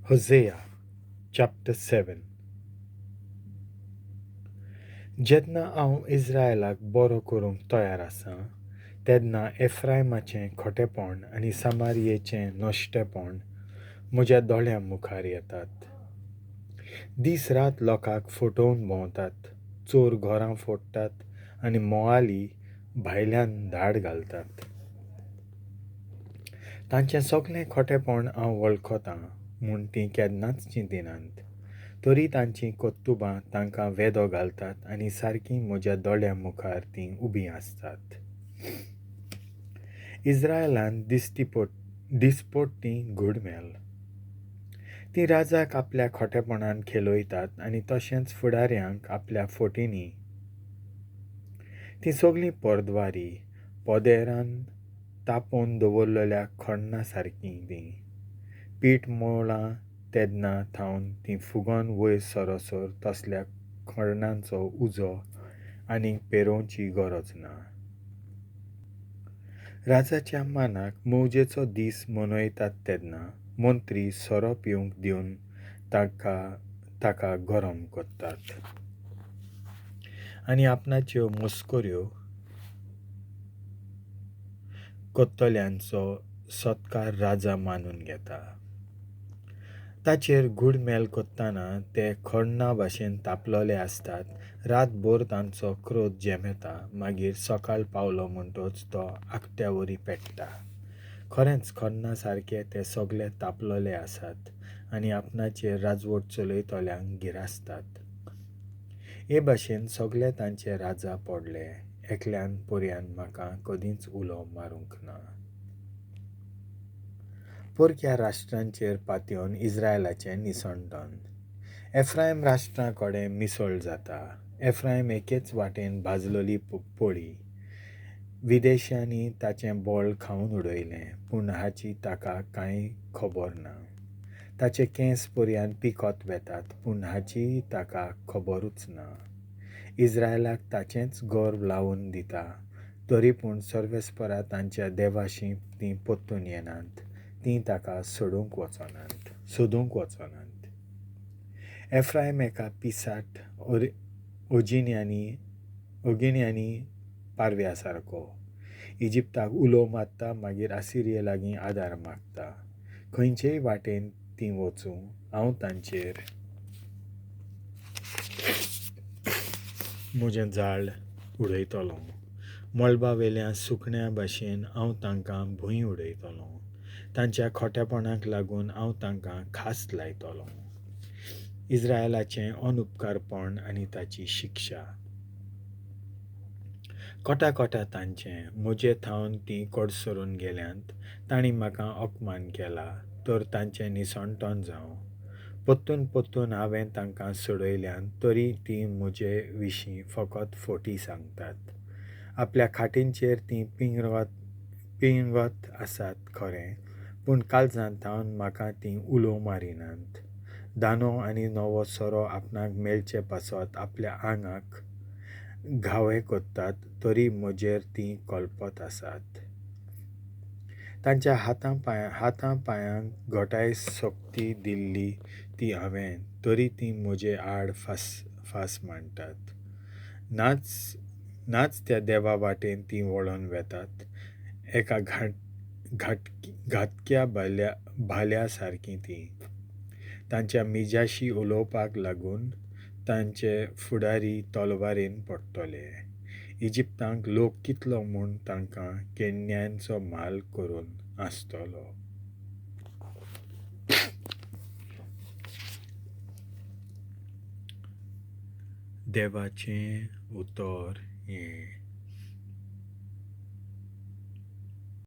Hosea chapter 7. जेन्ना हांव इस्रायलाक बरो करूंक तयार आसां तेन्ना एफ्रायमाचें खोटेपण आनी सामारियेचें नश्टेपण म्हज्या दोळ्यां मुखार येतात. दीस रात लोकांक फटोवन भोंवतात, चोर घरां फोडटात आनी मोवाली भायल्यान धाड घालतात. तांचें सगळें खोटेपण हांव वळखतां म्हूण तीं केन्नाच चिंतिनात, तरी तांचीं कर्तुबां तांकां वेदो घालतात आनी सारकीं म्हज्या दोळ्यां मुखार तीं उबीं आसतात. इस्रायलान दिसपट्टी घुडमेल. तीं राजाक आपल्या खोटेपणान खेळयतात आनी तशेंच फुडाऱ्यांक आपल्या फोटींनी. तीं सगळीं परद्वारी पदेरान तापोवन दवरलेल्या खण्णा सारकीं तीं. पीठ मोळां तेन्ना थावन तीं फुगोन वयर सरसर तसल्या खणांचो उजो आनीक पेरोवची गरज ना. राजाच्या मानाक मौजेचो दीस मनयतात तेन्ना मंत्री सोरो पिवंक दिवन ताका गरम करतात आनी आपणाच्यो मस्कऱ्यो करतल्यांचो सत्कार राजा मानून घेता. ताचेर घुडमेल करतना ते खण्णा भाशेन तापलेले आसतात. रातभर तांचो क्रोध झेमेता, मागीर सकाळ पावलो म्हणटच तो आकट्यावरी पेट्टा. खरेंच खण्णा सारके ते सगळे तापलेले आसात आनी आपणाचेर राजवट चलयतल्यांक गिरासतात. हे भाशेन सगळे तांचे राजा पडले, एकल्यान पर्यान म्हाका कदींच उलो मारूंक ना. परक्या राष्ट्रांचेर पातयेवन इस्रायलाचें निसणटन. एफ्रायम राष्ट्रां कडेन मिसळ जाता. एफ्रायम एकेच वाटेन भाजलेली पोळी. विदेशांनी ताचें बळ खावन उडयलें, पूण हाची ताका कांय खबर ना. ताचे केंस पर्यान पिकत वेतात, पूण हाचीय ताका खबरूच ना. इस्रायलाक ताचेंच गर्व लावन दिता, तरी पूण सर्वेस्परा तांच्या देवाशी तीं परतून येनात, तीं ताका सोदूंक वचनात. एफ्रायम एका पिसाट अगिण्यांनी पारव्या सारको. इजिप्ताक उलो मारता, मागीर आसिरिये लागीं आदार मागता. खंयचेय वाटेन तीं वचूं, हांव तांचेर म्हजें जाळ उडयतलों. मळबावेल्या सुकण्या भाशेन हांव तांकां भूंय उडयतलों. तांच्या खोटेपणाक लागून हांव तांकां खास लायतलों. इस्रायलाचें अनुपकारपण आनी ताची शिक्षा. कोटा तांचें म्हजे थावन तीं कडसरून गेल्यांत, तांणी म्हाका अपमान केला, तर तांचें निसणटन जावं. परतून परतून हांवें तांकां सोडयल्यांत, तरी तीं म्हजे विशीं फकत फोटी सांगतात. आपल्या खाटींचेर तीं पिंगत आसात खरें, पूण काळजांत थावन म्हाका तीं उलो मारिनात. दानो आनी नवो सोरो आपणाक मेळचे पासत आपल्या आंगाक घावे करतात, तरी म्हजेर तीं कल्पत आसात. तांच्या हातां पांयांक घटाय सक्ती दिल्ली ती हांवें, तरी तीं म्हजे आड फास मांडटात. नाच त्या देवा वाटेन तीं वळोन वेतात, एका घातक्या भाल्या सारकीं तीं. तांच्या मिजाशी उलोवपाक लागून तांचे फुडारी तलवारेन पडटले. इजिप्तांक लोक कितलो म्हूण तांकां केन्यांचो म्हाल करून आसतलो. देवाचें उतर हें.